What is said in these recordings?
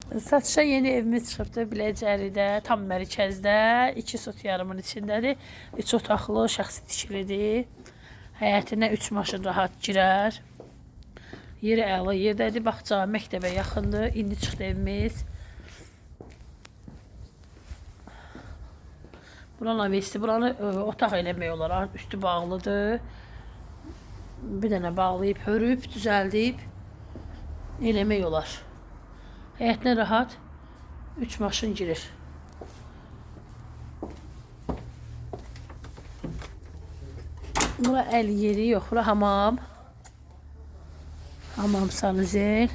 Satışa yeni evimiz çıxıbdır Biləcəridə, tam mərkəzdə, 2 sot yarımın içindədir. 3 otaqlı, şəxsi tikilidir. Həyətinə 3 maşın rahat girər. Yeri əla yerdədir. Bağça, məktəbə yaxındır. İndi çıxdı evimiz. Buranın avesti, buranı otaq eləmək olar. Üstü bağlıdır. Bir dənə bağlayıb, hörüb, düzəldib eləmək olar. Həyətinə rahat 3 maşın girir. Bura əl yeri yox, bura hamam. Hamam sanuzel.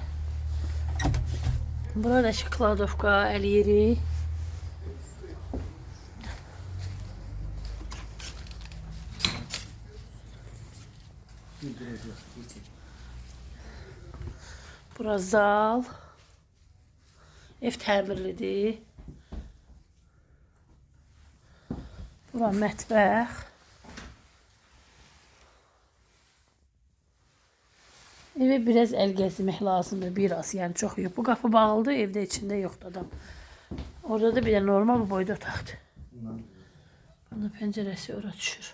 Burada ki kladovka, əl yeri. Bura zal. Ev təmirlidir. Bura mətbəx. Evə biraz əl gəzdirmək lazımdır, biraz, yəni çox yox. Bu qapı bağlıdır, evdə içində yoxdur adam. Orada da bir də normal bu boyda otaqdır. Bunun pəncərəsi ora düşür.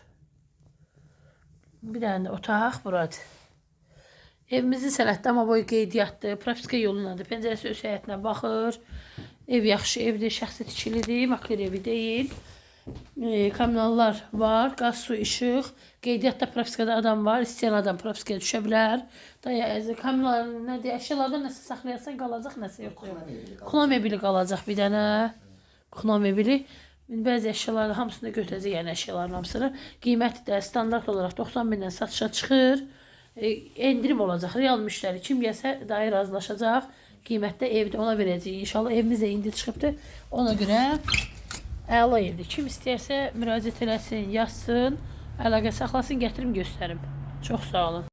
Bir dənə də otaq buradır. Evimizin sənəddə amma boyu qeydiyyatdır, propiska yolundadır. Pəncərəsi öz həyətinə baxır. Ev yaxşı evdir, şəxsi tikilidir, makler evi deyil. Kommunallar var, qaz, su, işıq. Qeydiyyatda propiskada adam var, istəyən adam propiskaya düşə bilər. Daya, kommunal nə deyə, əşyalardan nəsə saxlayasan qalacaq, nəsə yox. Kula mebeli qalacaq bir dənə. Kula mebeli. Bəzi əşyaların hamısını götürəcək, yəni əşyaların hamısını. Qiyməti də standart olaraq 90 mindən satışa çıxır. Endirim olacaq. Real müştəri kim gəlsə dahi razılaşacaq. Qiymətdə evdə ona verəcəyik. İnşallah evimiz də indi çıxıbdır. Ona görə əla evdir. Kim istəyərsə müraciət eləsin, yazsın, əlaqə saxlasın, gətirim göstərim. Çox sağ olun.